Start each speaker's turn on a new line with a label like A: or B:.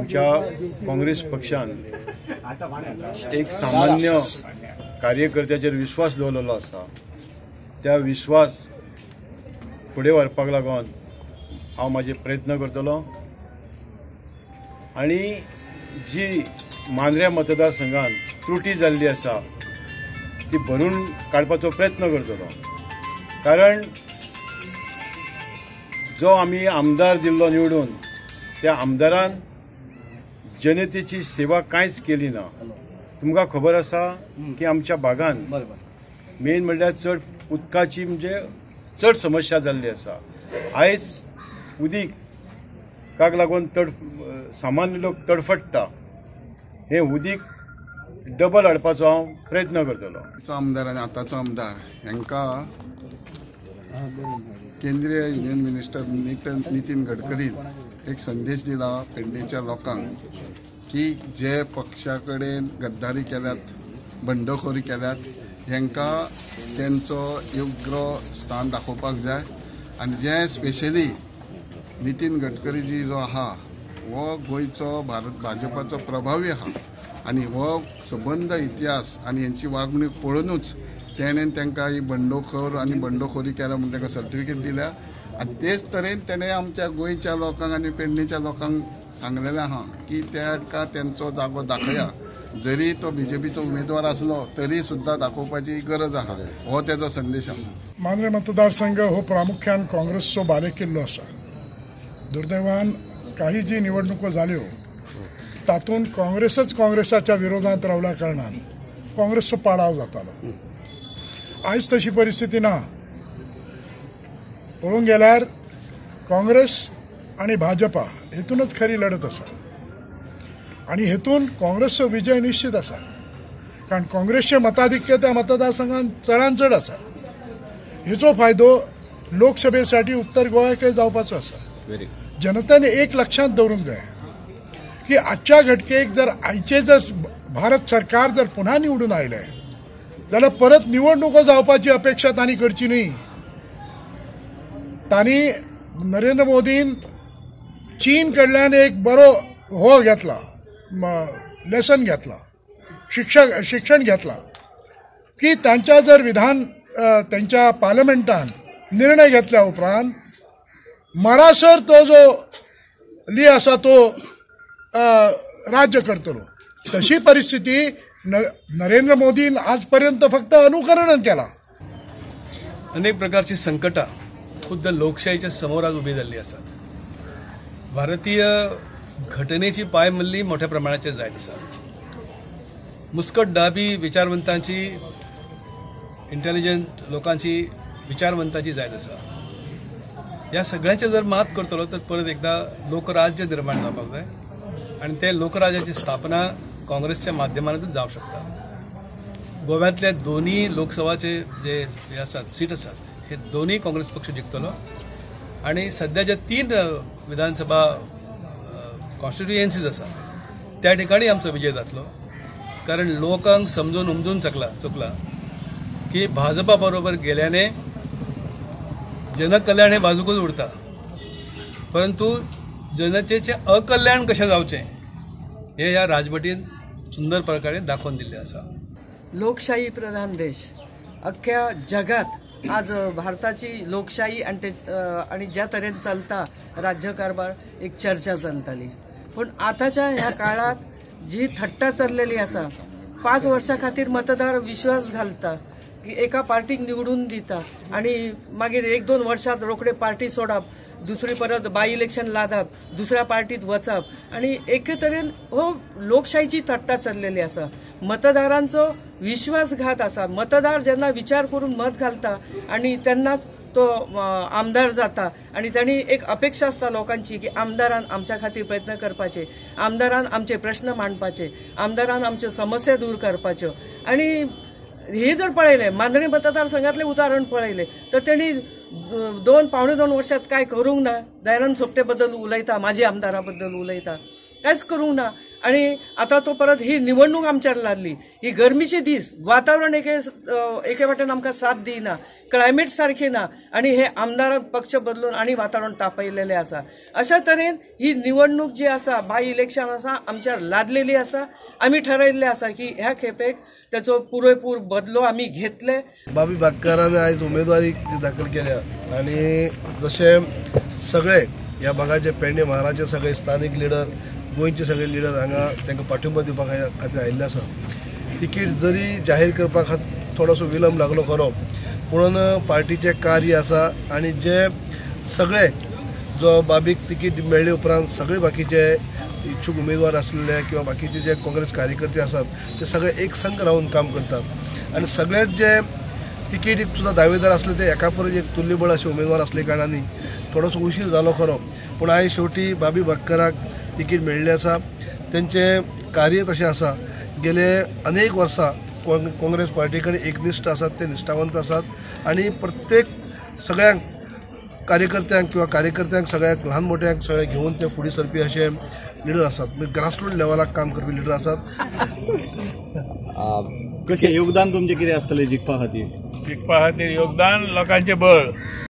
A: आमच्या काँग्रेस पक्षान एक सामान्य कार्यकर्त्याचेर विश्वास दवरलेलो आसा. त्या विश्वास फुडें व्हरपाक लागून हांव म्हाजे प्रयत्न करतलो आनी जी मांद्र्या मतदारसंघान त्रुटी जाल्ली आसा ती भरून काडपाचो प्रयत्न करतलो. कारण जो आमी आमदार दिल्लो निवडून त्या आमदारान जनतेची सेवा कांयच केली ना. तुमकां खबर आसा की आमच्या भागान मेन म्हणल्यार चड उदकाची म्हणजे चड समस्या जाल्ली आसा. आयज उदीकाक लागून सामान्य लोक तडफडटा. हें उदीक डबल हाडपाचो हांव प्रयत्न करतलो.
B: आमदार आनी आतांचो आमदार हांकां केंद्रीय युनियन मिनिस्टर नितीन गडकरीन एक संदेश दिला पेडणेच्या लोकांक की जे पक्षा कडेन गद्दारी केल्यात, बंडखोरी केल्यात, हांकां तेंचो योग्य स्थान दाखोवपाक जाय. आनी जे स्पेशली नितीन गडकरी जी जो आहा हो गोंयचो भारत भाजपाचो प्रभावी आहा आनी हो सबंद इतिहास आनी हेंची वागणूक पळोवनूच तेणें तांकां ही बंडखोर आनी बंडखोरी केल्या म्हूण तांकां सर्टिफिकेट दिल्या. आनी तेच तरेन तेणें आमच्या गोंयच्या लोकांक आनी पेडणेच्या लोकांक सांगलेलें आहा की ताका तेंचो जागो दाखया, जरी तो बीजेपीचो उमेदवार आसलो तरी सुद्दां दाखोवपाची गरज आहा, हो तेजो संदेश आहा.
C: मांद्रे मतदारसंघ हो प्रामुख्यान काँग्रेसचो बालेकिल्लो आसा. दुर्दैवान काही जी निवडणुको जाल्यो तातूंत काँग्रेसच काँग्रेसाच्या विरोधांत रावल्या कारणान काँग्रेसचो पाडाव जातालो. आयज तशी परिस्थिती ना. पळोवंक गेल्यार काँग्रेस आनी भाजपा हेतूनच खरी लढत आसा आनी हेतून काँग्रेसचो विजय निश्चित आसा, कारण काँग्रेसचें मताधिक्य त्या मतदारसंघात चडान चड आसा. हेचो फायदो लोकसभेसाठी उत्तर गोंयाकय जावपाचो आसा. जनतेने एक लक्षात दवरूंक जाय की आजच्या घटकेक जर आयचे जर भारत सरकार जर पुन्हा निवडून आयलें जाल्यार परत निवडणुको जावपाची अपेक्षा तांणी करची न्ही. तांणी नरेंद्र मोदीन चीन कडल्यान एक बरो हो घेतला, लेसन घेतला, शिक्षण घेतला की तांच्या जर विधान त्यांच्या पार्लमेंटान निर्णय घेतल्या उपरांत मरासर तो जो ली आसा तो राज्य करतलो. तशी परिस्थिती नरेंद्र मोदीन आजपर्यंत फक्त अनुकरण केला.
D: अनेक प्रकारची संकटां खुद्द लोकशाहीच्या समोर आज उभी जाल्ली आसात. भारतीय घटनेची पायमल्ली मोठ्या प्रमाणाचेर जायत आसा. मुस्कट डाबी विचारवंतांची, इंटेलिजंट लोकांची, विचारवंतांची जायत आसा. ह्या सगळ्यांचे जर मात करतलो तर परत एकदा लोकराज्य निर्माण जावपाक जाय आनी ते लोकराज्याची स्थापना काँग्रेसच्या माध्यमांतूच जावंक शकता. गोव्यांतले दोन्ही लोकसभाचे जे हे आसात सीट आसात हे दोन्ही काँग्रेस पक्ष जिखतलो आनी सध्या जे 3 विधानसभा कॉन्स्टिट्युएन्सीज आसात त्या ठिकाणी आमचो विजय जातलो. कारण लोकांक समजून उमजून चुकला की भाजपा बरोबर गेल्याने जनकल्याण हे बाजूकच उरता, परंतु जनतेचें अकल्याण कशें जावचें हे ह्या राजवटीन सुंदर प्रकारे दाखोवन दिल्लें आसा.
E: लोकशाही प्रधान देश, अख्ख्या जगात आज भारताची लोकशाही आणि ते आणि ज्या तरेन चलता राज्यकारभार एक चर्चा चलताली. पूण आतांच्या ह्या काळात जी थट्टा चल्लेली आसा, 5 वर्सां खातीर मतदार विश्वास घालता की एका पार्टीक निवडून दिता आनी मागीर 1-2 वर्सांत रोखडे पार्टी सोडप, दुसरी परत बाय इलेक्शन लादप, दुसऱ्या पार्टीत वचप आनी एके तरेन हो लोकशाहीची थट्टा चल्लेली आसा. मतदारांचो विश्वासघात आसा. मतदार जेन्ना विचार करून मत घालता आनी तेन्नाच तो आमदार जाता आनी तांणी एक अपेक्षा आसता लोकांची की आमदारान आमच्या खातीर प्रयत्न करपाचे, आमदारान आमचे प्रश्न मांडपाचे, आमदारान आमच्यो समस्या दूर करपाच्यो. आनी हे जर पळयलें मांद्रें मतदारसंघातलें उदाहरण पळयलें तर तेणी 2-1.75 वर्षात काय करूंक ना. दयानंद सोपटे बद्दल उलयता, माजी आमदारा बद्दल उलयता. कांयच करूंक ना. आनी आतां तो परत ही निवडणूक आमच्यार लादली. ही गरमीचे दीस, वातावरण एके एके वाटेन आमकां साथ दिना, क्लायमेट सारकी ना आनी हे आमदारान पक्ष बदलून आनी वातावरण तापयलेलें आसा. अशा तरेन ही निवडणूक जी आसा, बाय इलेक्शन आसा, आमच्यार लादलेली आसा. आमी ठरयल्लें आसा की ह्या खेपेक त्याचो पुरेपूर बदलो आमी घेतले.
F: बाबी बागकारान आयज उमेदवारी दाखल केल्या आनी जशे सगळे ह्या भागाचे पेडणे म्हालाचे सगळे स्थानीक लिडर, गोंयचे सगळे लिडर हांगा तांकां पाठिंबो दिवपा खातीर आयिल्ले आसा. तिकीट जरी जाहीर करपा खातीर थोडोसो विलंब लागलो खरो, पूण पार्टीचें कार्य आसा आनी जे सगळे जो बाबीक तिकीट मेळ्ळे उपरांत सगळे बाकीचे इच्छूक उमेदवार आसलेले किंवा बाकीचे जे काँग्रेस कार्यकर्ते आसात ते सगळे एक संघ रावन काम करतात आनी सगळेच जे तिकीट सुद्दां दावेदार आसले ते एका परत एक तुल्यबळ अशे उमेदवार आसले कारणांनी थोडोसो उशीर जालो खरो, पूण आयज शेवटी बाबी बागकाराक तिकीट मेळ्ळें आसा. तेंचें कार्य तशें आसा, गेले अनेक वर्सां काँग्रेस पार्टी कडेन एकनिश्ठ आसात, ते निश्ठावंत आसात आनी प्रत्येक सगळ्यांक कार्यकर्त्यांक किंवा कार्यकर्त्यांक सगळ्यांक ल्हान मोठ्यांक सगळे घेवन ते फुडें सरपी अशे लिडर आसात, म्हणजे ग्रासरूट लेवलाक काम करपी लिडर आसात.
G: कशें योगदान तुमचें कितें आसतलें जिखपा खातीर?
H: जिखपा खातीर योगदान लोकांचें बळ,